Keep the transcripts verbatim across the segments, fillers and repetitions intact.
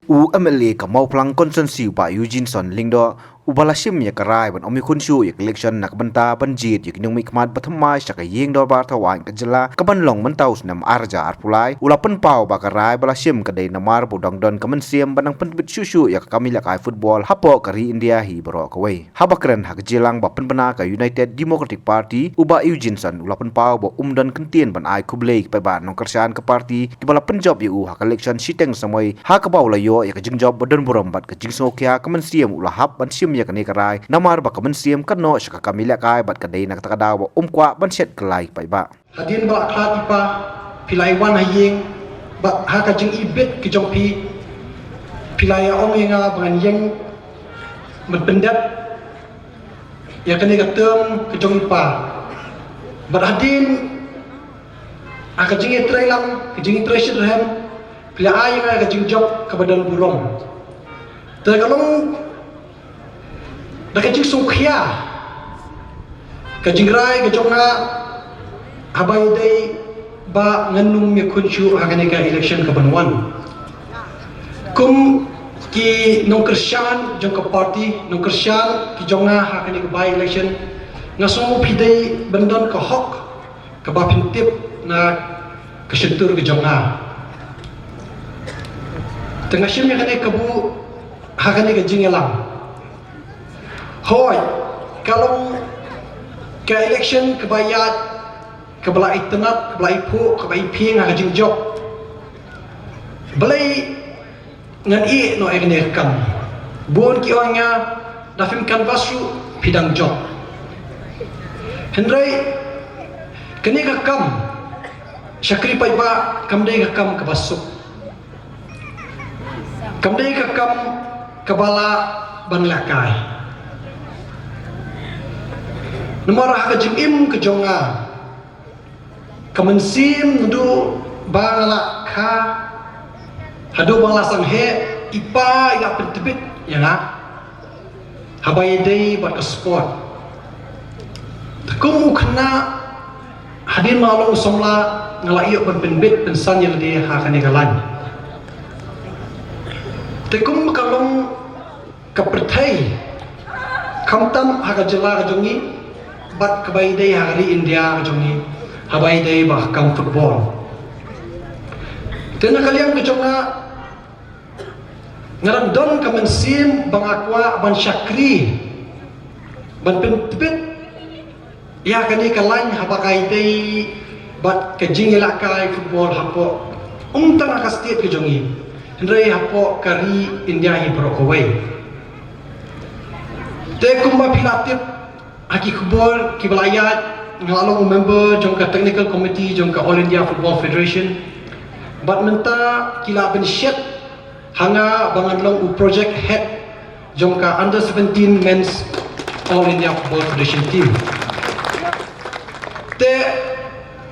U M L A ka Mawphlang Constituency u Bah Eugeneson Lyngdoh, uba la shim ïa ka rai ban ym ïakhun shuh ïa ka election na ka bynta ban jied ïa ka jingjop ba thymmai sha ka ïing dorbar thawaiñ ka jylla kaban long mynta u snem ar hajar arphew lai, u la pynpaw ba ka rai ba la shim ka dei namar ba u dang don ka mynsiem ban nang pyntbit shuh shuh ïa ka kam ïalehkai football hapoh ka ri India hi baroh kawei. Haba kren ha ka jingïalang ba pynbna ka United Democratic Party, u Bah Eugeneson u la pynpaw ba um don kyntien ban ai khublei ki paidbah nongkyrshan ka party kiba la pynjop ïa u ha ka election shiteng samoi, ha kaba u la ïoh ïa ka jingjop ba don burom bad ka jingsngewkhia, ka mynsiem u la hap ban shim ïa kane ka rai namar ba ka mynsiem ka noh sha ka kam ïalehkai bad ka dei na kata ka daw ba um kwah ban shet kylla ïa ki paidbah. Hadien ba la khlad ïa phi, phi la ïa wan ha ïing, bad ha ka jingibit ka jong phi, phi la ïa ong ïa nga ba ngan ïeng ban pyndep ïa kane ka term ka jong ïa phi. Bad hadien ha ka jingïatreilang, ka jingïatrei shitrhem, phi la ai ïa nga ka jingjop kaba don burom. Te ka long da ka jingsngewkhia, ka jingrai ka jong nga, haba ïa dei ba ngan ym ïakhun shuh ha kane ka election kaban wan. Kum ki nongkyrshan jong ka party, nongkyrshan ki jong nga ha kane ka by-election, nga sngew phi dei ban don ka hok kaba phin tip na ka shyntur ka jong nga. Te nga shim ïa kane ka buh ha kane ka jingïalang. Hooid, ka long ka election kaba ïaid, kaba la itynnad, kaba la iphuh, kaba iphieng ha ka jingjop. Balei ngan ïeh noh ïa kane ka kam? Bun ki ong ïa nga, da phim canvass ruh phi dang jop. Hynrei kane ka kam shakri paidbah kam dei ka kam kaba suk. Kam dei ka kam kaba lah ban lehkai. Namar ha ka jingim ka jong nga, ka mynsiem naduh ba nga la kha haduh ba nga la sangeh, i pa i la pyntbit ïa nga haba ïadei bad ka sport. Te kum u khynnah, hadien ba nga long u samla, nga la ïoh ban pynbit pynsan ïa lade ha kane ka lain. Te kum ka long ka pyrthei, khamtam ha ka jylla ka jong ngi bad kaba ïadei ha ka ri India ka jong ngi, haba ïadei bad ka kam football. Te na ka liang ka jong nga, nga dang don ka mynsiem ba nga kwah ban shakri, ban pyntbit ïa kane ka lain haba ka ïadei bad ka jingïalehkai football hapoh, ym tang ha ka state ka jong ngi, hynrei hapoh ka ri India hi baroh kawei. Te kumba phi la tip ha ki khubor kiba la ïaid, nga la long u member jong ka technical committee jong ka All India Football Federation. Bad mynta ki la pynshet ha nga ba ngan long u project head jong ka under seventeen men's All India Football Federation team. Te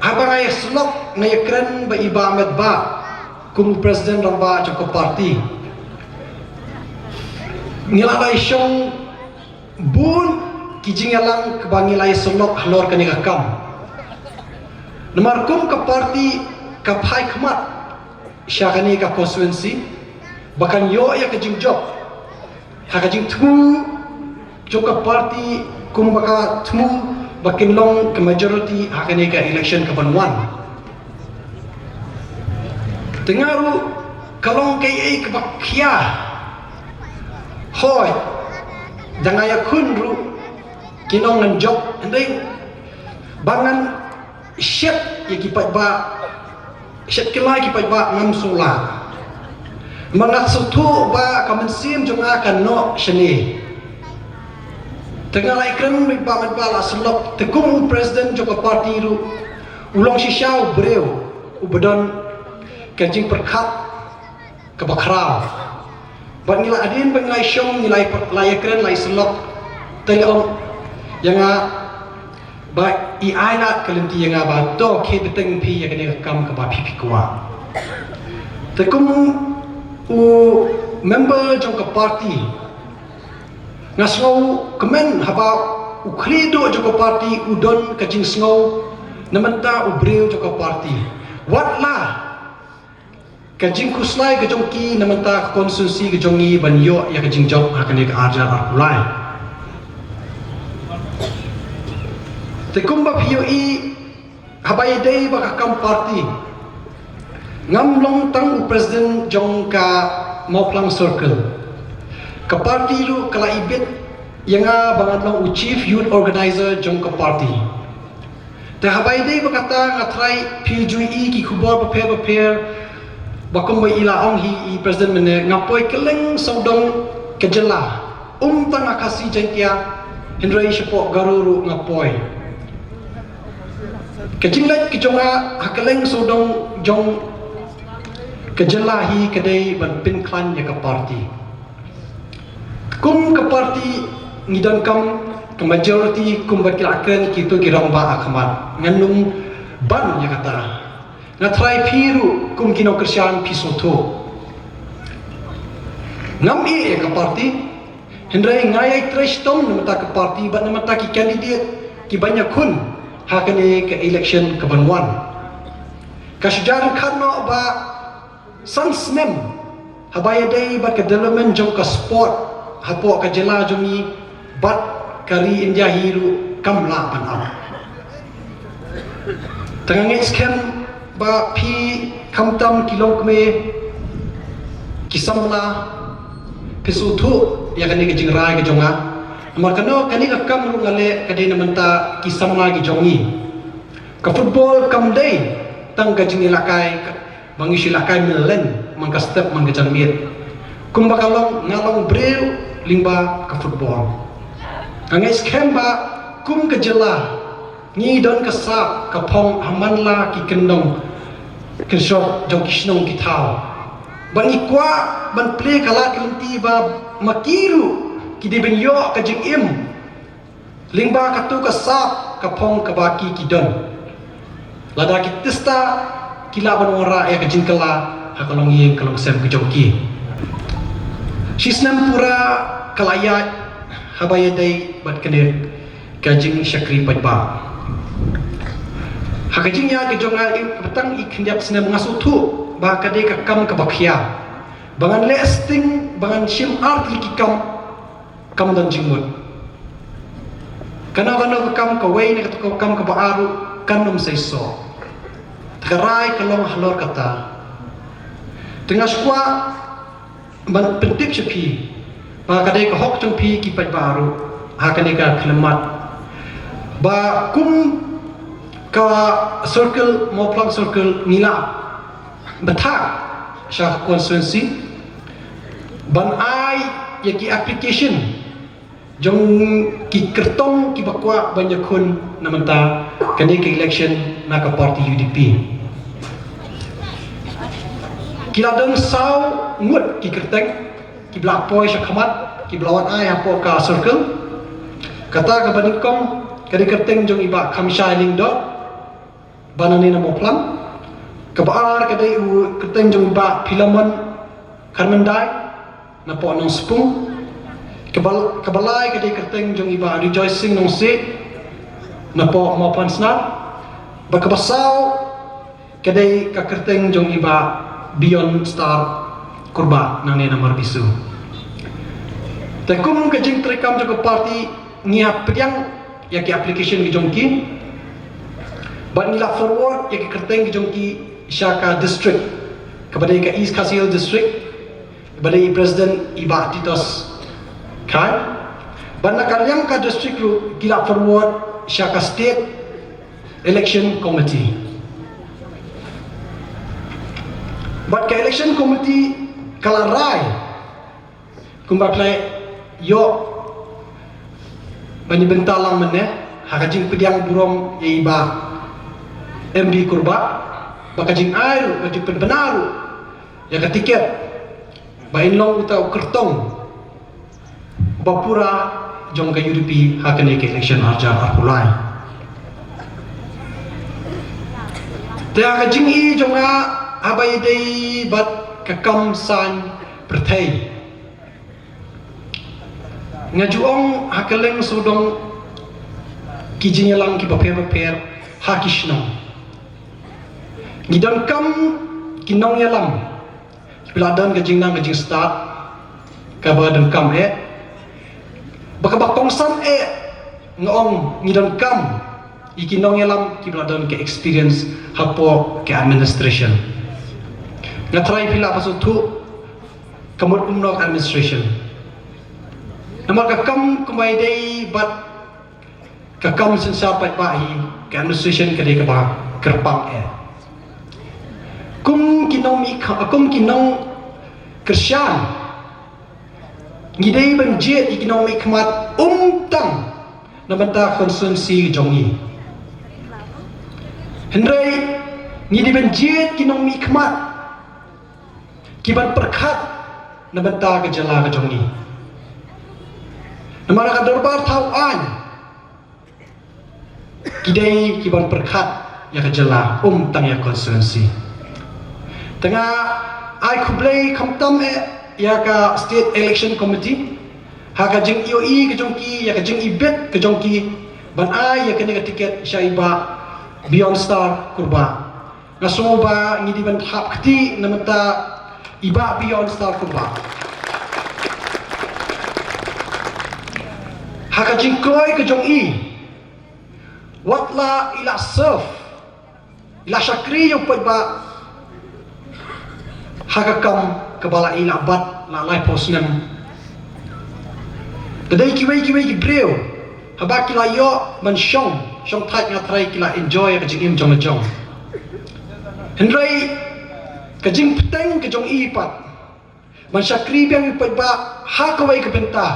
haba nga ïasyllok, nga ïakren bad i Bah Metbah kum u president rangbah jong ka party. Ngi la ïashong bun ki jingïalang kaba ngi la ïasyllok halor kane ka kam. Namar kum ka party ka phai khmat sha kane ka constituency ba kan ïoh ïa ka jingjop ha ka jingthmu jong ka party, kumba ka thmu ba kin long ka majority ha kane ka election kaban wan. Te nga ruh ka long kaei kaba khia. Hooid, da nga ïakhun ruh, ki nong ngan jop, hynrei ba ngan shet ïa ki paidbah, shet kylla ïa ki paidbah ngam sngewlah. Namar nga sngewthuh ba ka mynsiem jong nga ka noh shane. Te nga la ïakren bad i Bah Metbah, la syllok, te kum u president jong ka party ruh, u long shisha u briew uba don ka jingpyrkhat kaba khraw. Bad ngi la, hadien ba ngi la ïashong, ngi la ïa, la ïakren, la ïasyllok, te la ong ïa nga ba i ai lad ka lynti ïa nga ba to khie bteng phi ïa kane ka kam kaba phi phi kwah. Te kum u member jong ka party, nga sngewkmen haba u khlieh duh jong ka party u don ka jingsngew na bynta u briew jong ka party. Wat la ka jingkhuslai ka jong ki na mynta ka constituency ka jong ngi ban ïoh ïa ka jingjop ha kane ka arhajar arphew lai. Te kumba phi ïohi, haba ïadei bad ka kam party, ngam long tang u president jong ka Mawphlang Circle. Ka party ruh ka la ibit ïa nga ba ngan long u chief youth organizer jong ka party. Te haba ïadei bad kata, nga tharai phi ju i ki khubor bapher bapher ba kumba i la ong hi i president mynne, nga poi kylleng sawdong ka jylla. Ym tang ha Khasi Jaiñtia, hynrei shapoh Garo ruh nga poi. Ka jingleit ka jong nga ha kylleng sawdong jong ka jylla hi ka dei ban pynkhlaiñ ïa ka party. Kum ka party ngi donkam ka majority kumba ki la kren kito ki rangbah ha khmat. Ngan ym ban ïa kata. Nga tharai phi ruh kum ki nongkyrshan phi sngewthuh. Ngam ïeh ïa ka party, hynrei nga ïai trei shitom na bynta ka party bad na bynta ki candidate kiban ïakhun ha kane ka election kaban wan. Ka shu jan khatno ba san snem haba ïadei bad ka development jong ka sport hapoh ka jylla jong ngi bad ka ri India hi ruh kam lah ban ap. Te nga ngeit skhem ba phi khamtam ki longkmie, ki samla, phi sngewthuh ïa kane ka jingrai ka jong nga. Namar kano kane ka kam ruh nga leh ka dei na bynta ki samla ki jong ngi. Ka football kam dei tang ka jingïalehkai ka, ba ngi shu lehkai mlien man ka step man ka janmiet. Kumba ka long, nga long briew lyngba ka football. Nga ngeit skhem ba kum ka jylla ngi don ka sap ka phong ha man la ki kyndong kynshop jong ki shnong ki thaw. Ba ngi kwah ban plie ka lad ka lynti ba ma ki ruh ki dei ban ïoh ka jingim lyngba kato ka sap ka phong kaba ki ki don. Lada ki tista ki lah ban wanrah ïa ka jingkylla ha ka longïing ka longsem ka jong ki. Shi snem pura ka la ïaid haba ïadei bad kane ka jingshakri paidbah. Ha ka jingïaid ka jong nga, i, kaba tang i khyndiat snem nga sngewthuh ba ka dei ka kam kaba khia. Ba ngan leh sting, ba ngan shim ar tylli ki kam, kam don jingmut. Kano kano ka kam kawei ne kato ka kam kaba ar ruh kan ym seisoh. Te ka rai ka long halor kata. Te nga shu kwah ban pyntip sha phi ba ka dei ka hok jong phi ki paidbah ruh ha kane ka khyllipmat ba kum ka circle, Mawphlang Circle, ngi la bthah sha ka constituency ban ai ïa ki application jong ki kyrtong kiba kwah ban ïakhun na bynta kane ka election na ka party U D P. Ki la don saw ngut ki kyrteng kiba la poi sha khmat, kiba la wan ai hapoh ka circle. Kata kaba nyngkong ka dei kyrteng jong i Bah Khamshai Lyngdoh ba nangne na Mawphlang. Kaba ar ka dei u kyrteng jong i Bah Philemon Kharmyndai napoh Nongspung. Kaba, kaba lai ka dei kyrteng jong i Bah Rejoicing Nongsiej napoh Mawphansnar. Bad kaba saw ka dei ka kyrteng jong i Bah Beyond Star Kurbah nangne na Marbisu. Te kum ka jingtreikam jong ka party ngi hap pdiang ïa ki application ki jong ki. Bad ngi la forward ïa ki kyrteng ki jong ki sha ka district, kaba dei ka East Khasi Hills District, ba dei i president i Bah Titos Khai. Bad na ka liang ka district ruh ki la forward sha ka state election committee. Bad ka election committee ka la rai, kumba phi la ïoh ban ïa bynta lang mynne ha ka jingpdiang burom ïa i Bah M B Kurbah, ba ka jingai ruh, ka jingpynbna ruh ïa ka tiket ba in long uta u kyrtong ba pura jong ka U D P ha kane ka election arhajar arphew lai. Te ha ka jingi jong nga haba ïadei bad ka kam saiñ pyrthei, nga ju ong ha kylleng sawdong ki jingïalang kiba pher bapher ha ki shnong. Ngi donkam ki nongïalam Phi la don ka jingnang ka jingstad kaba donkam eh. Ba kaba kongsan eh, nga ong ngi donkam ïa ki nongïalam kiba la don ka experience hapoh ka administration. Nga tharai phi lah ban sngewthuh ka mut kumno ka administration. Namar ka kam kumba ïadei bad ka kam synshar paidbah hi, ka administration ka dei kaba kyrpang eh. Kum ki nongmih kha-, kum ki nongkyrshan, ngi dei ban jied ïa ki nongmihkhmat ym tang na bynta constituency jong ngi. Hynrei ngi dei ban jied ki nongmihkhmat ki ban pyrkhat na bynta ka jylla ka jong ngi. Namar ka dorbar thaw aiñ ki dei ki ban pyrkhat ïa ka jylla, ym tang ïa constituency. Te nga ai khublei khamtam eh ïa ka State Election Committee ha ka jingïohi ka jong ki, ïa ka jingibit ka jong ki ban ai ïa kane ka tiket sha i Bah Beyond Star Kurbah. Nga sngew ba ngi dei ban hap kti na bynta i Bah Beyond Star Kurbah ha ka jingkloi ka jong i. Wat la i la serve, i la shakri ïa u paidbah ha ka kam kaba la i la bat la laiphew snem. Ka dei kiwei kiwei ki briew haba ki la ïoh ban shong, shong thait, nga tharai ki la enjoy ka jingim jong la jong. Hynrei ka jingpyrshang ka jong i pat ban shakri biang ïa u paidbah ha kawei ka bynta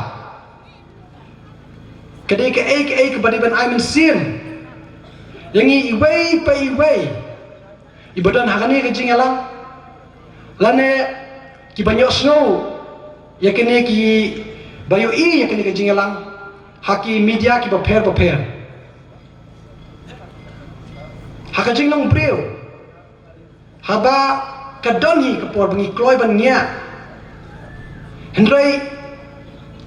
ka dei kaei kaei kaba dei ban ai mynsiem ïa ngi iwei pa iwei iba don ha kane ka jingïalang, lane kiba ïohsngew ïa kane kiba ïohi ïa kane ka jingïalang ha ki media kiba pher ba pher, ha ka jinglong briew. Haba ka don hi ka por ba ngi kloi ban ngiah. Hynrei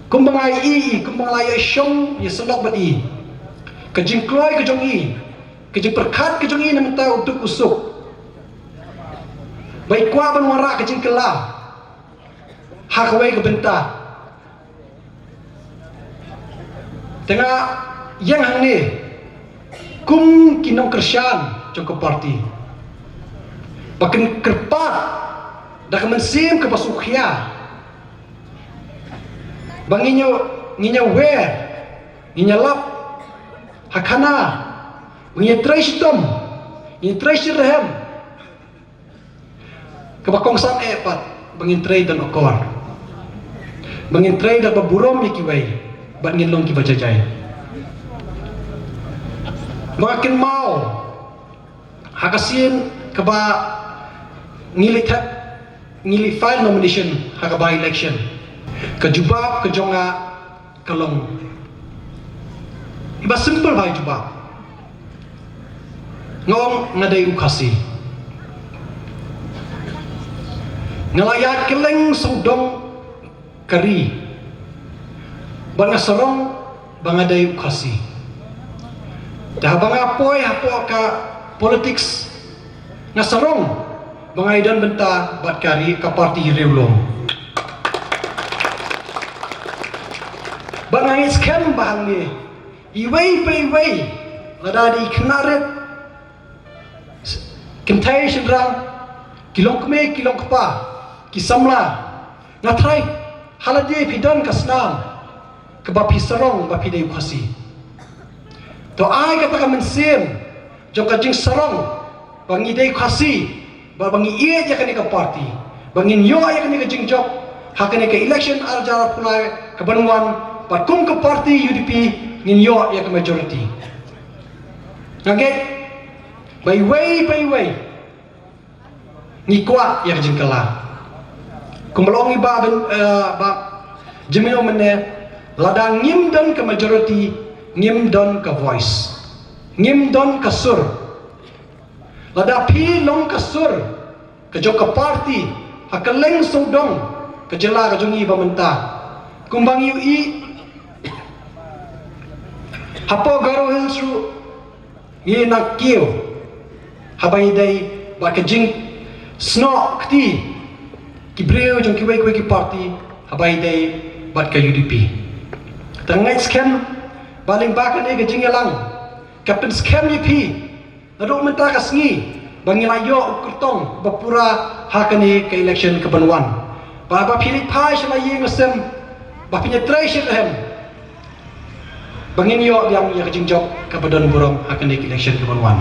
kumba nga ïohi, kumba nga la ïa shong ïa sngewbha bad i, ka jingkloi ka jong i, ka jingpyrkhat ka jong i na bynta u duk u suk, ba i kwah ban wanrah ka jingkylla ha kawei ka bynta. Te nga ïeng hangne kum ki nongkyrshan jong ka party ba kin kyrpad da ka mynsiem kaba sngewkhia ba ngin ïa, ngin ïa wer, ngin ïa lap ha khana, ngin ïa trei shitom, ngin ïa trei shirhem. Kaba kongsan eh pat ba ngin trei don akor, ba ngin trei da ba burom ïa kiwei bad ngin long kiba jai jai. Ba nga kynmaw ha ka sien kaba ngi leit thep, ngi leit file nomination ha ka by election, ka jubab ka jong nga ka long iba simple bha i jubab. Nga ong nga dei u Khasi. Nga la ïaid kylleng sawdong ka ri bad nga sarong ba nga dei u Khasi. Te haba nga poi hapoh ka politics, nga sarong ba nga ïadon bynta bad ka ri, ka party Ri Lum. Bad nga ngeit skhem ba hangne iwei pa iwei, lada dei khynnah rit, kynthei shynrang, ki longkmie ki longkpa, ki samla, nga tharai ha lade phi don ka snam kaba phi sarong ba phi dei u Khasi. To ai kata ka mynsiem jong ka jingsarong ba ngi dei Khasi, ba, ba ngi ïeit ïa kane ka party, ba ngin ïoh ïa kane ka jingjop ha kane ka election ar hajar arphew lai kaban wan, bad kum ka party U D P ngin ïoh ïa ka majority. Nga ngeit ba iwei pa iwei ngi kwah ïa ka jingkylla. Kumba la ong i Bah, eh, Bah Jemino mynne, lada ngim don ka majority, ngim don ka voice, ngim don ka sur. Lada phi long ka sur ka jong ka party ha kylleng sawdong ka jylla ka jong ngi ba mynta, kumba ngi ïohi hapoh Garo Hills ruh, ngi nang kiew haba ïadei bad ka jingsnoh kti ki briew jong kiwei kiwei ki party haba ïadei bad ka U D P. Te nga ngeit skhem ba lyngba kane ka jingïalang ka pynskhem ïa phi naduh mynta ka sngi ba ngin ïoh u kyrtong ba pura ha kane ka election ka ban wan. Ba haba phi leit phai sha la ïing la sem, ba phin ïatrei shitrhem ba ngin ïoh biang ïa ka jingjop kaba don burom ha kane ka election ka ban wan.